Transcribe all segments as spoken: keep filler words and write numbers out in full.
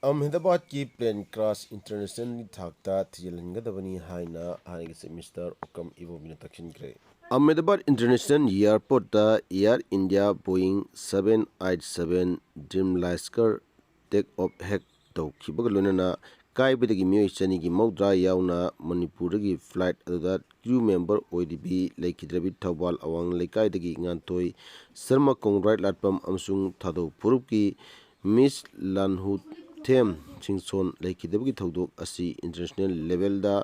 ꯑꯍꯃꯦꯗꯥꯕꯥꯗꯀꯤ plane crash internationalꯒꯤ ꯊꯥꯛꯇ ꯊꯤꯖꯤꯜꯍꯟꯒꯗꯕꯅꯤ ꯍꯥꯏꯅ ꯍꯥꯟꯅꯒꯤ Chief Minister Okram ꯏꯕꯣꯕꯤꯅ ꯇꯛꯁꯤꯟꯈ꯭ꯔꯦ꯫ Ahmedabad International Airportꯇ Air India Boeing seven eight seven Dreamliner take off ꯍꯦꯛ ꯇꯧꯈꯤꯕꯒ ꯂꯣꯏꯅꯅ ꯀꯥꯏꯕꯗꯒꯤ ꯃꯤꯑꯣꯏ ꯆꯅꯤꯒꯤ ꯃꯧꯗ꯭ꯔꯥ ꯌꯥꯎꯅ ꯃꯅꯤꯄꯨꯔꯗꯒꯤ flight ꯑꯗꯨꯗ crew member ꯑꯣꯏꯔꯤꯕꯤ ꯂꯩꯈꯤꯗ꯭ꯔꯕꯤ ꯊꯧꯕꯥꯜ ꯑꯋꯥꯡ ꯂꯩꯀꯥꯏꯗꯒꯤ ꯉꯥꯟꯊꯣꯏ ꯁꯔꯃ ꯀꯣꯡꯒ꯭ꯔꯥꯏ ꯂꯥꯠꯄꯝ ꯑꯃꯁꯨꯡ ꯊꯥꯗꯧ ꯐꯨꯔꯨꯞꯀꯤ Miss ꯂꯥꯟꯍꯨꯊꯦꯝ ꯁꯤꯡꯁꯣꯟ ꯂꯩꯈꯤꯗꯕꯒꯤ ꯊꯧꯗꯣꯛ ꯑꯁꯤ international levelꯗ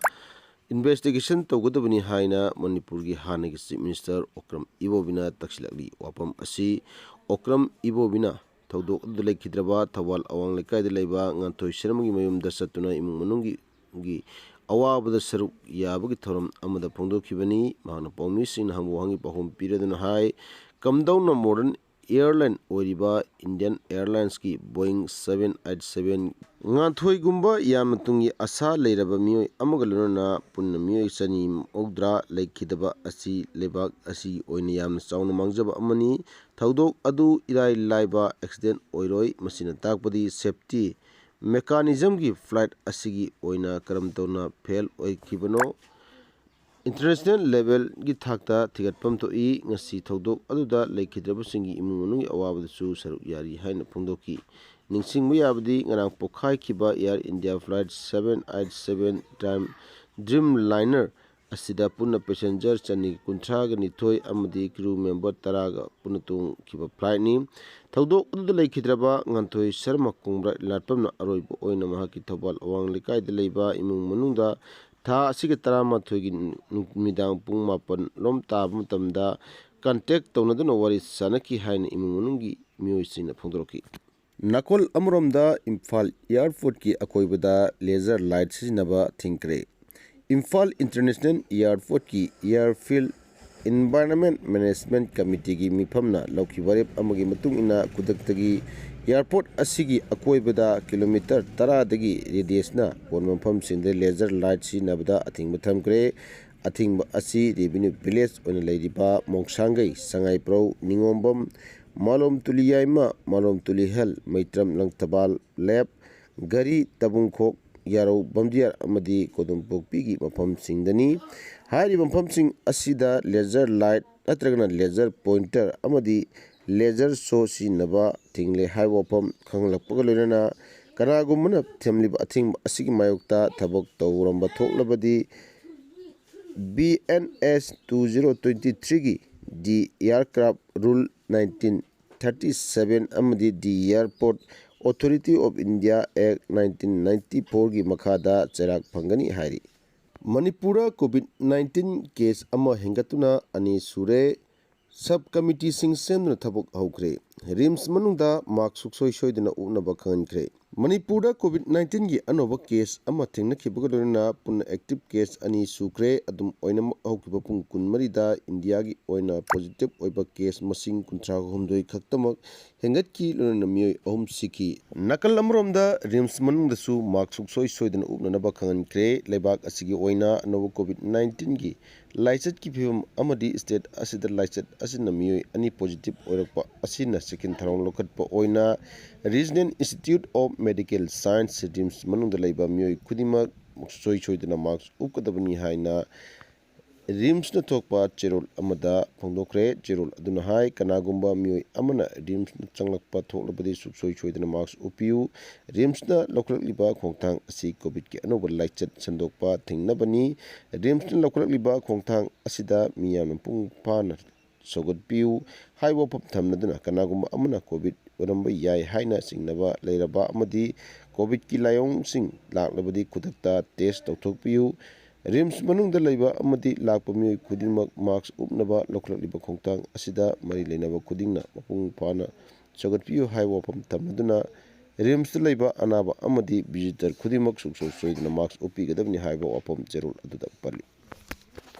investigation ꯇꯧꯒꯗꯕꯅꯤ ꯍꯥꯏꯅ ꯃꯅꯤꯄꯨꯔꯒꯤ ꯍꯥꯟꯅꯒꯤ Chief Minister ꯑꯣꯀ꯭ꯔꯝ ꯏꯕꯣꯕꯤꯅ ꯇꯛꯁꯤꯜꯂꯛꯂꯤ꯫ ꯋꯥꯐꯝ ꯑꯁꯤ ꯑꯣꯀ꯭ꯔꯝ ꯏꯕꯣꯕꯤꯅ ꯊꯧꯗꯣꯛ ꯑꯗꯨꯗ ꯂꯩꯈꯤꯗ꯭ꯔꯕ ꯊꯧꯕꯥꯜ ꯑꯋꯥꯡ ꯂꯩꯀꯥꯏꯗ ꯂꯩꯕ ꯉꯥꯟꯊꯣꯏ ꯁꯔꯃꯒꯤ ꯃꯌꯨꯝꯗ ꯆꯠꯇꯨꯅ ꯏꯃꯨꯡ ꯃꯅꯨꯡꯒꯤ ꯒꯤ ꯑꯋꯥꯕꯗ ꯁꯔꯨꯛ ꯌꯥꯕꯒꯤ ꯊꯧꯔꯝ ꯑꯃꯗ ꯐꯣꯡꯗꯣꯛꯈꯤꯕꯅꯤ꯫ ꯃꯍꯥꯛꯅ ꯄꯥꯎꯃꯤꯁꯤꯡꯅ ꯍꯪꯕ ꯋꯥꯍꯪꯒꯤ ꯄꯥꯎꯈꯨꯝ ꯄꯤꯔꯗꯨꯅ ꯍꯥꯏ, ꯀꯝꯗꯧꯅ modern airline ꯑꯣꯏꯔꯤꯕ Indian Airlinesꯀꯤ Boeing seven eight seven ꯉꯥꯟꯊꯣꯏꯒꯨꯝꯕ ꯌꯥꯝꯅ ꯇꯨꯡꯒꯤ ꯑꯁꯥ ꯂꯩꯔꯕ ꯃꯤꯑꯣꯏ ꯑꯃꯒ ꯂꯣꯏꯅꯅ ꯄꯨꯟꯅ ꯃꯤꯑꯣꯏ ꯆꯅꯤ ꯃꯧꯗ꯭ꯔꯥ ꯂꯩꯈꯤꯗꯕ ꯑꯁꯤ ꯂꯩꯕꯥꯛ ꯑꯁꯤ ꯑꯣꯏꯅ ꯌꯥꯝꯅ ꯆꯥꯎꯅ ꯃꯥꯡꯖꯕ ꯑꯃꯅꯤ꯫ ꯊꯧꯗꯣꯛ ꯑꯗꯨ ꯏꯔꯥꯏ ꯂꯥꯏꯕ accident ꯑꯣꯏꯔꯣꯏ꯫ ꯃꯁꯤꯅ ꯇꯥꯛꯄꯗꯤ safety mechanismꯒꯤ flight ꯑꯁꯤꯒꯤ ꯑꯣꯏꯅ ꯀꯔꯝ ꯇꯧꯅ fail ꯑꯣꯏꯈꯤꯕꯅꯣ꯫ International levelꯒꯤ ꯊꯥꯛꯇ ꯊꯤꯒꯠꯐꯝ ꯊꯣꯛꯏ꯫ ꯉꯁꯤ ꯊꯧꯗꯣꯛ ꯑꯗꯨꯗ ꯂꯩꯈꯤꯗ꯭ꯔꯕꯁꯤꯡꯒꯤ ꯏꯃꯨꯡ ꯃꯅꯨꯡꯒꯤ ꯑꯋꯥꯕꯗꯁꯨ ꯁꯔꯨꯛ ꯌꯥꯔꯤ ꯍꯥꯏꯅ ꯐꯣꯡꯗꯣꯛꯈꯤ꯫ ꯅꯤꯡꯁꯤꯡꯕ ꯌꯥꯕꯗꯤ ꯉꯔꯥꯡ ꯄꯣꯛꯈꯥꯏꯈꯤꯕ Air India flight seven eight seven Dreamliner ꯑꯁꯤꯗ ꯄꯨꯟꯅ passenger ꯆꯅꯤ ꯀꯨꯟꯊ꯭ꯔꯥꯒ ꯅꯤꯊꯣꯏ ꯑꯃꯗꯤ crew member ꯇꯔꯥꯒ ꯄꯨꯟꯅ ꯇꯣꯡꯈꯤꯕ flightꯅꯤ꯫ ꯊꯧꯗꯣꯛ ꯑꯗꯨꯗ ꯂꯩꯈꯤꯗ꯭ꯔꯕ ꯉꯥꯟꯊꯣꯏ ꯁꯔꯃ ꯀꯣꯡꯕ꯭ꯔꯥꯏ ꯂꯥꯠꯄꯝꯅ ꯑꯔꯣꯏꯕ ꯑꯣꯏꯅ ꯃꯍꯥꯛꯀꯤ ꯊꯧꯕꯥꯜ ꯑꯋꯥꯡ ꯂꯩꯀꯥꯏꯗ ꯂꯩꯕ ꯏꯃꯨꯡ ꯃꯅꯨꯡꯗ ꯊꯥ ꯑꯁꯤꯒꯤ ꯇꯔꯥꯃꯥꯊꯣꯏꯒꯤ ꯅꯨꯃꯤꯗꯥꯡ ꯄꯨꯡ ꯃꯥꯄꯟ ꯂꯣꯝ ꯇꯥꯕ ꯃꯇꯝꯗ contact ꯇꯧꯅꯗꯨꯅ ꯋꯥꯔꯤ ꯁꯥꯅꯈꯤ ꯍꯥꯏꯅ ꯏꯃꯨꯡ ꯃꯅꯨꯡꯒꯤ ꯃꯤꯑꯣꯏꯁꯤꯡꯅ ꯐꯣꯡꯗꯣꯔꯛꯈꯤ꯫ ꯅꯥꯀꯜ ꯑꯃꯔꯣꯝꯗ ꯏꯝꯐꯥꯜ airportꯀꯤ ꯑꯀꯣꯏꯕꯗ laser light ꯁꯤꯖꯤꯟꯅꯕ ꯊꯤꯡꯈ꯭ꯔꯦ꯫ Imphal International Airportꯀꯤ Airfield Environment Management Committeeꯒꯤ ꯃꯤꯐꯝꯅ ꯂꯧꯈꯤꯕ ꯋꯥꯔꯦꯞ ꯑꯃꯒꯤ ꯃꯇꯨꯡ ꯏꯟꯅ ꯈꯨꯗꯛꯇꯒꯤ airport ꯑꯁꯤꯒꯤ ꯑꯀꯣꯏꯕꯗ kilometre ꯇꯔꯥꯗꯒꯤ radiusꯅ ꯀꯣꯟꯕ ꯃꯐꯝꯁꯤꯡꯗ laser light ꯁꯤꯖꯤꯟꯅꯕꯗ ꯑꯊꯤꯡꯕ ꯊꯝꯈ꯭ꯔꯦ꯫ ꯑꯊꯤꯡꯕ ꯑꯁꯤ Revenue Village ꯑꯣꯏꯅ ꯂꯩꯔꯤꯕ ꯃꯣꯡꯁꯥꯡꯒꯩ, ꯁꯉꯥꯏꯄ꯭ꯔꯧ, ꯅꯤꯉꯣꯝꯕꯝ, ꯃꯥꯂꯣꯝ ꯇꯨꯂꯤ ꯌꯥꯏꯃ, ꯃꯥꯂꯣꯝ ꯇꯨꯂꯤ ꯍꯦꯜ, ꯃꯩꯇ꯭ꯔꯝ, ꯂꯪꯊꯕꯥꯜ ꯂꯦꯞ, ꯘꯔꯤ, ꯇꯕꯨꯡꯈꯣꯛ, ꯌꯥꯔꯧ, ꯕꯝꯗꯤꯌꯥꯔ ꯑꯃꯗꯤ ꯀꯣꯗꯨꯝꯄꯣꯛꯄꯤꯒꯤ ꯃꯐꯝꯁꯤꯡꯗꯅꯤ꯫ ꯍꯥꯏꯔꯤꯕ ꯃꯐꯝꯁꯤꯡ ꯑꯁꯤꯗ laser light ꯅꯠꯇ꯭ꯔꯒꯅ laser pointer ꯑꯃꯗꯤ laser show ꯁꯤꯖꯤꯟꯅꯕ ꯊꯤꯡꯂꯦ ꯍꯥꯏꯕ ꯋꯥꯐꯝ ꯈꯪꯍꯜꯂꯛꯄꯒ ꯂꯣꯏꯅꯅ ꯀꯅꯥꯒꯨꯝꯕꯅ ꯊꯝꯂꯤꯕ ꯑꯊꯤꯡꯕ ꯑꯁꯤꯒꯤ ꯃꯥꯌꯣꯛꯇ ꯊꯕꯛ ꯇꯧꯔꯝꯕ ꯊꯣꯛꯂꯕꯗꯤ B N S two zero twenty three ꯒꯤ The Aircraft Rule nineteen thirty seven ꯑꯃꯗꯤ The Airport Authority of India Act nineteen ninety four ꯒꯤ ꯃꯈꯥꯗ ꯆꯩꯔꯥꯛ ꯐꯪꯒꯅꯤ ꯍꯥꯏꯔꯤ꯫ ꯃꯅꯤꯄꯨꯔꯗ COVID nineteen case ꯑꯃ ꯍꯦꯟꯒꯠꯇꯨꯅ ꯑꯅꯤ ꯁꯨꯔꯦ꯫ Sub committeeꯁꯤꯡ ꯁꯦꯝꯗꯨꯅ ꯊꯕꯛ ꯍꯧꯈ꯭ꯔꯦ꯫ RIMS ꯃꯅꯨꯡꯗ mask ꯁꯨꯡꯁꯣꯏ ꯁꯣꯏꯗꯅ ꯎꯞꯅꯕ ꯈꯪꯍꯟꯈ꯭ꯔꯦ꯫ ꯃꯅꯤꯄꯨꯔꯗ COVID nineteen ꯒꯤ ꯑꯅꯧꯕ case ꯑꯃ ꯊꯦꯡꯅꯈꯤꯕꯒ ꯂꯣꯏꯅꯅ ꯄꯨꯟꯅ active case ꯑꯅꯤ ꯁꯨꯈ꯭ꯔꯦ꯫ ꯑꯗꯨꯝ ꯑꯣꯏꯅꯃꯛ, ꯍꯧꯈꯤꯕ ꯄꯨꯡ ꯀꯨꯟꯃꯔꯤꯗ ꯏꯟꯗꯤꯌꯥꯒꯤ ꯑꯣꯏꯅ positive ꯑꯣꯏꯕ case ꯃꯁꯤꯡ ꯀꯨꯟꯊ꯭ꯔꯥ ꯍꯨꯝꯗꯣꯏ ꯈꯛꯇꯃꯛ ꯍꯦꯟꯒꯠꯈꯤ, ꯂꯣꯏꯅꯅ ꯃꯤꯑꯣꯏ ꯑꯍꯨꯝ ꯁꯤꯈꯤ꯫ ꯅꯥꯀꯜ ꯑꯃꯔꯣꯝꯗ, RIMS ꯃꯅꯨꯡꯗꯁꯨ mask ꯁꯨꯡꯁꯣꯏ ꯁꯣꯏꯗꯅ ꯎꯞꯅꯅꯕ ꯈꯪꯍꯟꯈ꯭ꯔꯦ꯫ ꯂꯩꯕꯥꯛ ꯑꯁꯤꯒꯤ ꯑꯣꯏꯅ ꯑꯅꯧꯕ COVID nineteen ꯒꯤ ꯂꯥꯏꯆꯠꯀꯤ ꯐꯤꯕꯝ ꯑꯃꯗꯤ state ꯑꯁꯤꯗ ꯂꯥꯏꯆꯠ ꯑꯁꯤꯅ ꯃꯤꯑꯣꯏ ꯑꯅꯤ positive ꯑꯣꯏꯔꯛꯄ ꯑꯁꯤꯅ ꯆꯦꯛꯁꯤꯟ ꯊꯧꯔꯥꯡ ꯂꯧꯈꯠꯄ ꯑꯣꯏꯅ Regional Institute of Medical Science, RIMS ꯃꯅꯨꯡꯗ ꯂꯩꯕ ꯃꯤꯑꯣꯏ ꯈꯨꯗꯤꯡꯃꯛ ꯁꯨꯡꯁꯣꯏ ꯁꯣꯏꯗꯅ mask ꯎꯞꯀꯗꯕꯅꯤ ꯍꯥꯏꯅ RIMSꯅ ꯊꯣꯛꯄ ꯆꯦꯔꯣꯜ ꯑꯃꯗ ꯐꯣꯡꯗꯣꯛꯈ꯭ꯔꯦ꯫ ꯆꯦꯔꯣꯜ ꯑꯗꯨꯅ ꯍꯥꯏ, ꯀꯅꯥꯒꯨꯝꯕ ꯃꯤꯑꯣꯏ ꯑꯃꯅ RIMSꯅ ꯆꯪꯂꯛꯄ ꯊꯣꯛꯂꯕꯗꯤ ꯁꯨꯡꯁꯣꯏ ꯁꯣꯏꯗꯅ mask ꯎꯞꯄꯤꯌꯨ꯫ RIMSꯅ ꯂꯧꯈꯠꯂꯛꯂꯤꯕ ꯈꯣꯡꯊꯥꯡ ꯑꯁꯤ COVIDꯀꯤ ꯑꯅꯧꯕ ꯂꯥꯏꯆꯠ ꯁꯟꯗꯣꯛꯄ ꯊꯤꯡꯅꯕꯅꯤ꯫ RIMSꯅ ꯂꯧꯈꯠꯂꯛꯂꯤꯕ ꯈꯣꯡꯊꯥꯡ ꯑꯁꯤꯗ ꯃꯤꯌꯥꯝꯅ ꯃꯄꯨꯡ ꯐꯥꯅ ꯁꯧꯒꯠꯄꯤꯌꯨ꯫ ꯍꯥꯏꯕ ꯋꯥꯐꯝ ꯊꯝꯅꯗꯨꯅ ꯀꯅꯥꯒꯨꯝꯕ ꯑꯃꯅ COVID ꯑꯣꯏꯔꯝꯕ ꯌꯥꯏ ꯍꯥꯏꯅ ꯆꯤꯡꯅꯕ ꯂꯩꯔꯕ ꯑꯃꯗꯤ COVIDꯀꯤ ꯂꯥꯏꯑꯣꯡꯁꯤꯡ ꯂꯥꯛꯂꯕꯗꯤ ꯈꯨꯗꯛꯇ test ꯇꯧꯊꯣꯛꯄꯤꯌꯨ꯫ RIMS ꯃꯅꯨꯡꯗ ꯂꯩꯕ ꯑꯃꯗꯤ ꯂꯥꯛꯄ ꯃꯤꯑꯣꯏ ꯈꯨꯗꯤꯡꯃꯛ mask ꯎꯞꯅꯕ ꯂꯧꯈꯠꯂꯛꯂꯤꯕ ꯈꯣꯡꯊꯥꯡ ꯑꯁꯤꯗ ꯃꯔꯤ ꯂꯩꯅꯕ ꯈꯨꯗꯤꯡꯅ ꯃꯄꯨꯡ ꯐꯥꯅ ꯁꯧꯒꯠꯄꯤꯌꯨ ꯍꯥꯏꯕ ꯋꯥꯐꯝ ꯊꯝꯅꯗꯨꯅ RIMSꯇ ꯂꯩꯕ ꯑꯅꯥꯕ ꯑꯃꯗꯤ visitor ꯈꯨꯗꯤꯡꯃꯛ ꯁꯨꯡꯁꯣꯏ ꯁꯣꯏꯗꯅ mask ꯎꯞꯄꯤꯒꯗꯕꯅꯤ ꯍꯥꯏꯕ ꯋꯥꯐꯝ ꯆꯦꯔꯣꯜ ꯑꯗꯨꯗ ꯄꯜꯂꯤ꯫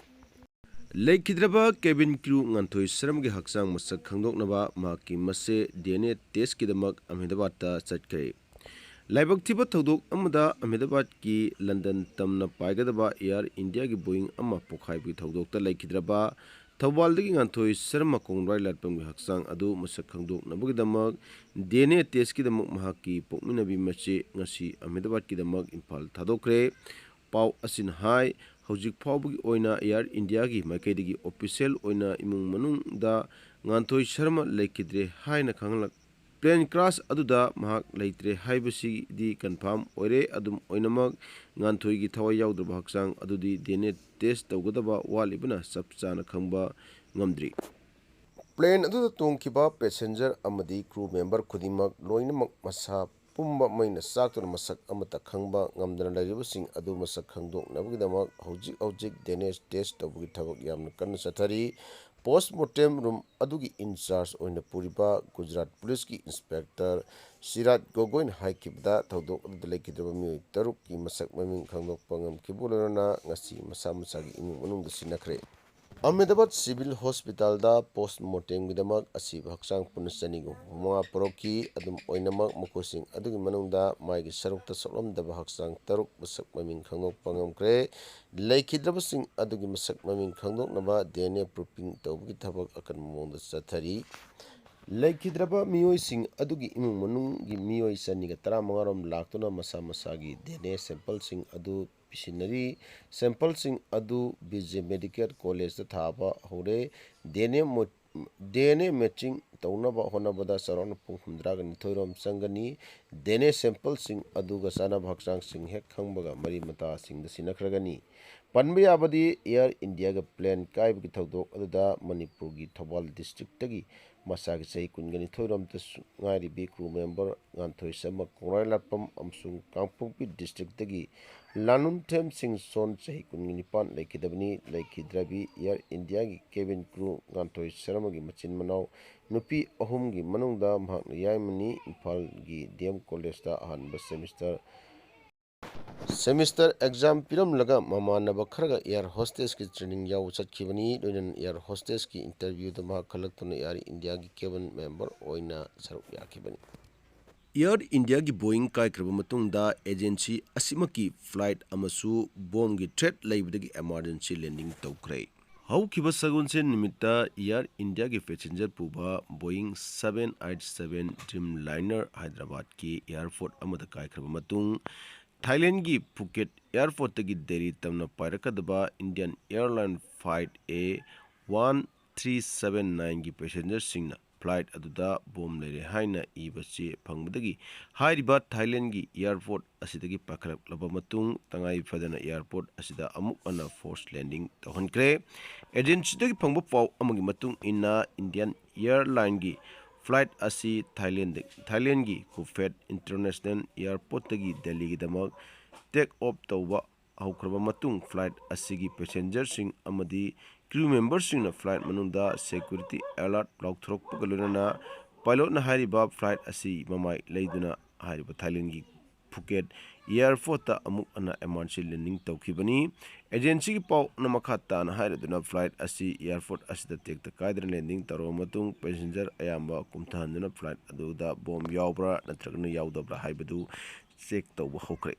ꯂꯩꯈꯤꯗ꯭ꯔꯕ cabin crew ꯉꯥꯟꯊꯣꯏ ꯁꯔꯝꯒꯤ ꯍꯛꯆꯥꯡ ꯃꯁꯛ ꯈꯪꯗꯣꯛꯅꯕ ꯃꯍꯥꯛꯀꯤ ꯃꯁꯦ DNA testꯀꯤꯗꯃꯛ ꯑꯍꯃꯦꯗꯕꯥꯗꯇ ꯆꯠꯈ꯭ꯔꯦ꯫ ꯂꯥꯏꯕꯛ ꯊꯤꯕ ꯊꯧꯗꯣꯛ ꯑꯃꯗ ꯑꯍꯃꯦꯗꯕꯥꯗꯀꯤ ꯂꯟꯗꯟ ꯇꯝꯅ ꯄꯥꯏꯒꯗꯕ Air Indiaꯒꯤ Boeing ꯑꯃ ꯄꯣꯈꯥꯏꯕꯒꯤ ꯊꯧꯗꯣꯛꯇ ꯂꯩꯈꯤꯗ꯭ꯔꯕ ꯊꯧꯕꯥꯜꯗꯒꯤ ꯉꯥꯟꯊꯣꯏ ꯁꯔꯃ ꯀꯣꯡꯕ꯭ꯔꯥꯏ ꯂꯥꯠꯄꯝꯒꯤ ꯍꯛꯆꯥꯡ ꯑꯗꯨ ꯃꯁꯛ ꯈꯪꯗꯣꯛꯅꯕꯒꯤꯗꯃꯛ ꯗꯤ ꯑꯦꯟ ꯑꯦ ꯇꯦꯁꯀꯤꯗꯃꯛ ꯃꯍꯥꯛꯀꯤ ꯄꯣꯛꯃꯤꯟꯅꯕꯤ ꯃꯆꯦ ꯉꯁꯤ ꯑꯍꯃꯦꯗꯕꯥꯗꯀꯤꯗꯃꯛ ꯏꯝꯐꯥꯜ ꯊꯥꯗꯣꯛꯈ꯭ꯔꯦ꯫ ꯄꯥꯎ ꯑꯁꯤꯅ ꯍꯥꯏ, ꯍꯧꯖꯤꯛ ꯐꯥꯎꯕꯒꯤ ꯑꯣꯏꯅ ꯑꯦꯌꯔ ꯏꯟꯗꯤꯌꯥꯒꯤ ꯃꯥꯏꯀꯩꯗꯒꯤ ꯑꯣꯐꯤꯁꯤꯌꯦꯜ ꯑꯣꯏꯅ ꯏꯃꯨꯡ ꯃꯅꯨꯡꯗ ꯉꯥꯟꯊꯣꯏ ꯁꯔꯃ ꯂꯩꯈꯤꯗ꯭ꯔꯦ ꯍꯥꯏꯅ ꯈꯪꯍꯜꯂꯛ-, ꯄ꯭ꯂꯦꯟ ꯀ꯭ꯔꯥꯁ ꯑꯗꯨꯗ ꯃꯍꯥꯛ ꯂꯩꯇ꯭ꯔꯦ ꯍꯥꯏꯕꯁꯤꯗꯤ ꯀꯟꯐꯥꯔꯝ ꯑꯣꯏꯔꯦ꯫ ꯑꯗꯨꯝ ꯑꯣꯏꯅꯃꯛ, ꯉꯥꯟꯊꯣꯏꯒꯤ ꯊꯋꯥꯏ ꯌꯥꯎꯗ꯭ꯔꯕ ꯍꯛꯆꯥꯡ ꯑꯗꯨꯗꯤ ꯗꯤ ꯑꯦꯟ ꯑꯦ ꯇꯦꯁ ꯇꯧꯒꯗꯕ ꯋꯥꯠꯂꯤꯕꯅ ꯆꯞ ꯆꯥꯅ ꯈꯪꯕ ꯉꯝꯗ꯭ꯔꯤ꯫ ꯄ꯭ꯂꯦꯟ ꯑꯗꯨꯗ ꯇꯣꯡꯈꯤꯕ ꯄꯦꯁꯦꯟꯖꯔ ꯑꯃꯗꯤ ꯀ꯭ꯔꯨ ꯃꯦꯝꯕꯔ ꯈꯨꯗꯤꯡꯃꯛ ꯂꯣꯏꯅꯃꯛ ꯃꯁꯥ ꯄꯨꯝꯕ ꯃꯩꯅ ꯆꯥꯛꯇꯨꯅ ꯃꯁꯛ ꯑꯃꯠꯇ ꯈꯪꯕ ꯉꯝꯗꯅ ꯂꯩꯔꯤꯕꯁꯤꯡ ꯑꯗꯨ ꯃꯁꯛ ꯈꯪꯗꯣꯛꯅꯕꯒꯤꯗꯃꯛ ꯍꯧꯖꯤꯛ ꯍꯧꯖꯤꯛ ꯗꯤ ꯑꯦꯟ ꯑꯦ ꯇꯦꯁ ꯇꯧꯕꯒꯤ ꯊꯕꯛ ꯌꯥꯝꯅ ꯀꯟꯅ ꯆꯠꯊꯔꯤ꯫ ꯄꯣꯁ ꯃꯣꯔꯇꯦꯝ ꯔꯨꯝ ꯑꯗꯨꯒꯤ ꯏꯟꯆꯥꯔꯖ ꯑꯣꯏꯅ ꯄꯨꯔꯤꯕ ꯒꯨꯖꯔꯥꯠ ꯄꯨꯂꯤꯁꯀꯤ ꯏꯟꯁꯄꯦꯛꯇꯔ ꯁꯤꯔꯥꯖ ꯒꯣꯒꯣꯏꯅ ꯍꯥꯏꯈꯤꯕꯗ, ꯊꯧꯗꯣꯛ ꯑꯗꯨꯗ ꯂꯩꯈꯤꯗ꯭ꯔꯕ ꯃꯤꯑꯣꯏ ꯇꯔꯨꯛꯀꯤ ꯃꯁꯛ ꯃꯃꯤꯡ ꯈꯪꯗꯣꯛꯄ ꯉꯝꯈꯤꯕ ꯂꯣꯏꯅꯅ ꯉꯁꯤ ꯃꯁꯥ ꯃꯁꯥꯒꯤ ꯏꯃꯨꯡ ꯃꯅꯨꯡꯗ ꯁꯤꯟꯅꯈ꯭ꯔꯦ꯫ ꯑꯍꯃꯦꯗꯕꯥꯗ ꯁꯤꯚꯤꯜ ꯍꯣꯁꯄꯤꯇꯥꯜꯗ ꯄꯣꯁ ꯃꯣꯔꯇꯦꯝꯒꯤꯗꯃꯛ ꯑꯁꯤꯕ ꯍꯛꯆꯥꯡ ꯄꯨꯟꯅ ꯆꯅꯤꯒ ꯍꯨꯝꯐꯨ ꯃꯉꯥ ꯄꯨꯔꯛꯈꯤ꯫ ꯑꯗꯨꯝ ꯑꯣꯏꯅꯃꯛ, ꯃꯈꯣꯏꯁꯤꯡ ꯑꯗꯨꯒꯤ ꯃꯅꯨꯡꯗ ꯃꯥꯏꯒꯤ ꯁꯔꯨꯛꯇ ꯁꯣꯛꯂꯝꯗꯕ ꯍꯛꯆꯥꯡ ꯇꯔꯨꯛ ꯃꯁꯛ ꯃꯃꯤꯡ ꯈꯪꯗꯣꯛꯄ ꯉꯝꯈ꯭ꯔꯦ꯫ ꯂꯩꯈꯤꯗ꯭ꯔꯕꯁꯤꯡ ꯑꯗꯨꯒꯤ ꯃꯁꯛ ꯃꯃꯤꯡ ꯈꯪꯗꯣꯛꯅꯕ ꯗꯤ ꯑꯦꯟ ꯑꯦ ꯄ꯭ꯔꯨꯐꯤꯡ ꯇꯧꯕꯒꯤ ꯊꯕꯛ ꯑꯀꯟꯕ ꯃꯑꯣꯡꯗ ꯆꯠꯊꯔꯤ꯫ ꯂꯩꯈꯤꯗ꯭ꯔꯕ ꯃꯤꯑꯣꯏꯁꯤꯡ ꯑꯗꯨꯒꯤ ꯏꯃꯨꯡ ꯃꯅꯨꯡꯒꯤ ꯃꯤꯑꯣꯏ ꯆꯅꯤꯒ ꯇꯔꯥꯃꯉꯥ ꯔꯣꯝ ꯂꯥꯛꯇꯨꯅ ꯃꯁꯥ ꯃꯁꯥꯒꯤ ꯗꯤ ꯑꯦꯟ ꯑꯦ ꯁꯦꯝꯄꯜꯁꯤꯡ ꯑꯗꯨ ꯄꯤꯁꯤꯟꯅꯔꯤ꯫ ꯁꯦꯝꯄꯜꯁꯤꯡ ꯑꯗꯨ ꯕꯤ ꯖꯦ ꯃꯦꯗꯤꯀꯦꯜ ꯀꯣꯂꯦꯖꯇ ꯊꯥꯕ ꯍꯧꯔꯦ꯫ ꯗꯤ ꯑꯦꯟ ꯑꯦ ꯃꯣ-, ꯗꯤ ꯑꯦꯟ ꯑꯦ ꯃꯦꯆꯤꯡ ꯇꯧꯅꯕ ꯍꯣꯠꯅꯕꯗ ꯆꯥꯎꯔꯥꯛꯅ ꯄꯨꯡ ꯍꯨꯝꯗ꯭ꯔꯥꯒ ꯅꯤꯊꯣꯏ ꯔꯣꯝ ꯆꯪꯒꯅꯤ꯫ ꯗꯤ ꯑꯦꯟ ꯑꯦ ꯁꯦꯝꯄꯜꯁꯤꯡ ꯑꯗꯨꯒ ꯆꯥꯟꯅꯕ ꯍꯛꯆꯥꯡꯁꯤꯡ ꯍꯦꯛ ꯈꯪꯕꯒ ꯃꯔꯤ ꯃꯇꯥꯁꯤꯡꯗ ꯁꯤꯟꯅꯈ꯭ꯔꯒꯅꯤ꯫ ꯄꯟꯕ ꯌꯥꯕꯗꯤ, ꯑꯦꯌꯔ ꯏꯟꯗꯤꯌꯥꯒ ꯄ꯭ꯂꯦꯟ ꯀꯥꯏꯕꯒꯤ ꯊꯧꯗꯣꯛ ꯑꯗꯨꯗ ꯃꯅꯤꯄꯨꯔꯒꯤ ꯊꯧꯕꯥꯜ ꯗꯤꯁꯇ꯭ꯔꯤꯛꯇꯒꯤ ꯃꯁꯥꯒꯤ ꯆꯍꯤ ꯀꯨꯟꯒ ꯅꯤꯊꯣꯏ ꯔꯣꯝꯇ ꯁꯨ-, ꯉꯥꯏꯔꯤꯕꯤ ꯀ꯭ꯔꯨ ꯃꯦꯝꯕꯔ ꯉꯥꯟꯊꯣꯏ ꯁꯔꯃ, ꯀꯣꯡꯔꯥꯏ ꯂꯥꯠꯄꯝ ꯑꯃꯁꯨꯡ ꯀꯥꯡꯄꯣꯛꯄꯤ ꯗꯤꯁꯇ꯭ꯔꯤꯛꯇꯒꯤ ꯂꯥꯂꯨꯟꯊꯦꯝ ꯁꯤꯡ ꯁꯣꯟ, ꯆꯍꯤ ꯀꯨꯟꯒ ꯅꯤꯄꯥꯟ, ꯂꯩꯈꯤꯗꯕꯅꯤ꯫ ꯂꯩꯈꯤꯗ꯭ꯔꯕꯤ ꯑꯦꯌꯔ ꯏꯟꯗꯤꯌꯥꯒꯤ ꯀꯦꯕꯤꯟ ꯀ꯭ꯔꯨ ꯉꯥꯟꯊꯣꯏ ꯁꯔꯃꯒꯤ ꯃꯆꯤꯟ ꯃꯅꯥꯎ ꯅꯨꯄꯤ ꯑꯍꯨꯝꯒꯤ ꯃꯅꯨꯡꯗ ꯃꯍꯥꯛꯅ ꯌꯥꯏꯃꯅꯤ꯫ ꯏꯝꯐꯥꯜꯒꯤ ꯗꯤ ꯑꯦꯝ ꯀꯣꯂꯦꯖꯇ ꯑꯍꯥꯟꯕ ꯁꯦꯃꯤꯁꯇꯔ ꯁꯦꯃꯤꯁꯇꯔ ꯑꯦꯛꯖꯥꯝ ꯄꯤꯔꯝꯂꯒ ꯃꯃꯥꯟꯅꯕ ꯈꯔꯒ ꯑꯦꯌꯔ ꯍꯣꯁꯇꯦꯁꯀꯤ ꯇ꯭ꯔꯦꯅꯤꯡ ꯌꯥꯎꯕ ꯆꯠꯈꯤꯕꯅꯤ꯫ ꯂꯣꯏꯅꯅ ꯑꯦꯌꯔ ꯍꯣꯁꯇꯦꯁꯀꯤ ꯏꯟꯇꯔꯚ꯭ꯌꯨꯗ ꯃꯍꯥꯛ ꯈꯜꯂꯛꯇꯨꯅ ꯑꯦꯌꯔ ꯏꯟꯗꯤꯌꯥꯒꯤ ꯀꯦꯕꯤꯟ ꯃꯦꯝꯕꯔ ꯑꯣꯏꯅ ꯁꯔꯨꯛ ꯌꯥꯈꯤꯕꯅꯤ꯫ ꯑꯦꯌꯔ ꯏꯟꯗꯤꯌꯥꯒꯤ ꯕꯣꯏꯡ ꯀꯥꯏꯈ꯭ꯔꯕ ꯃꯇꯨꯡꯗ ꯑꯦꯖꯦꯟꯁꯤ ꯑꯁꯤꯃꯛꯀꯤ ꯐ꯭ꯂꯥꯏꯠ ꯑꯃꯁꯨ ꯕꯣꯝꯒꯤ ꯊ꯭ꯔꯦꯠ ꯂꯩꯕꯗꯒꯤ ꯑꯦꯃꯥꯔꯖꯦꯟꯁꯤ ꯂꯦꯟꯗꯤꯡ ꯇꯧꯈ꯭ꯔꯦ꯫ ꯍꯧꯈꯤꯕ ꯁꯒꯣꯜꯁꯦꯟ ꯅꯨꯃꯤꯠꯇ Air Indiaꯒꯤ passenger ꯄꯨꯕ Boeing seven eight seven Dreamliner ꯍꯥꯏꯗ꯭ꯔꯕꯥꯗꯀꯤ airport ꯑꯃꯗ ꯀꯥꯏꯈ꯭ꯔꯕ ꯃꯇꯨꯡ, ꯊꯥꯏꯂꯦꯟꯒꯤ ꯐꯨꯀꯦꯠ airportꯇꯒꯤ ꯗꯦꯜꯂꯤ ꯇꯝꯅ ꯄꯥꯏꯔꯛꯀꯗꯕ Indian Airline Flight A one three seven nineꯒꯤ passengerꯁꯤꯡꯅ flight ꯑꯗꯨꯗ bomb ꯂꯩꯔꯦ ꯍꯥꯏꯅ ꯏꯕ ꯆꯦ ꯐꯪꯕꯗꯒꯤ ꯍꯥꯏꯔꯤꯕ ꯊꯥꯏꯂꯦꯟꯒꯤ airport ꯑꯁꯤꯗꯒꯤ ꯄꯥꯏꯈꯠꯂꯛꯂꯕ ꯃꯇꯨꯡ, ꯇꯉꯥꯏ ꯐꯗꯅ airport ꯑꯁꯤꯗ ꯑꯃꯨꯛ ꯍꯟꯅ force landing ꯇꯧꯍꯟꯈ꯭ꯔꯦ꯫ Agencyꯗꯒꯤ ꯐꯪꯕ ꯄꯥꯎ ꯑꯃꯒꯤ ꯃꯇꯨꯡ ꯏꯟꯅ, Indian Airlineꯒꯤ flight ꯑꯁꯤ ꯊꯥꯏꯂꯦꯟꯗ, ꯊꯥꯏꯂꯦꯟꯒꯤ ꯄꯨꯐꯦꯠ International Airportꯇꯒꯤ ꯗꯦꯜꯂꯤꯒꯤꯗꯃꯛ take off ꯇꯧꯕ ꯍꯧꯈ꯭ꯔꯕ ꯃꯇꯨꯡ, flight ꯑꯁꯤꯒꯤ passengerꯁꯤꯡ ꯑꯃꯗꯤ crew memberꯁꯤꯡꯅ flight ꯃꯅꯨꯡꯗ security alert ꯂꯥꯎꯊꯣꯔꯛꯄꯒ ꯂꯣꯏꯅꯅ pilotꯅ ꯍꯥꯏꯔꯤꯕ flight ꯑꯁꯤ ꯃꯃꯥꯏ ꯂꯩꯗꯨꯅ ꯍꯥꯏꯔꯤꯕ ꯊꯥꯏꯂꯦꯟꯒꯤ ꯐꯨꯀꯦꯠ airportꯇ ꯑꯃꯨꯛ ꯍꯟꯅ emergency landing ꯇꯧꯈꯤꯕꯅꯤ꯫ Agencyꯒꯤ ꯄꯥꯎꯅ ꯃꯈꯥ ꯇꯥꯅ ꯍꯥꯏꯔꯗꯨꯅ, flight ꯑꯁꯤ airport ꯑꯁꯤꯗ ꯇꯦꯛꯇ ꯀꯥꯏꯗꯅ landing ꯇꯧꯔꯕ ꯃꯇꯨꯡ, passenger ꯑꯌꯥꯝꯕ ꯀꯨꯝꯊꯍꯟꯗꯨꯅ flight ꯑꯗꯨꯗ bomb ꯌꯥꯎꯕ꯭ꯔꯥ ꯅꯠꯇ꯭ꯔꯒꯅ ꯌꯥꯎꯗꯕ꯭ꯔꯥ ꯍꯥꯏꯕꯗꯨ check ꯇꯧꯕ ꯍꯧꯈ꯭ꯔꯦ꯫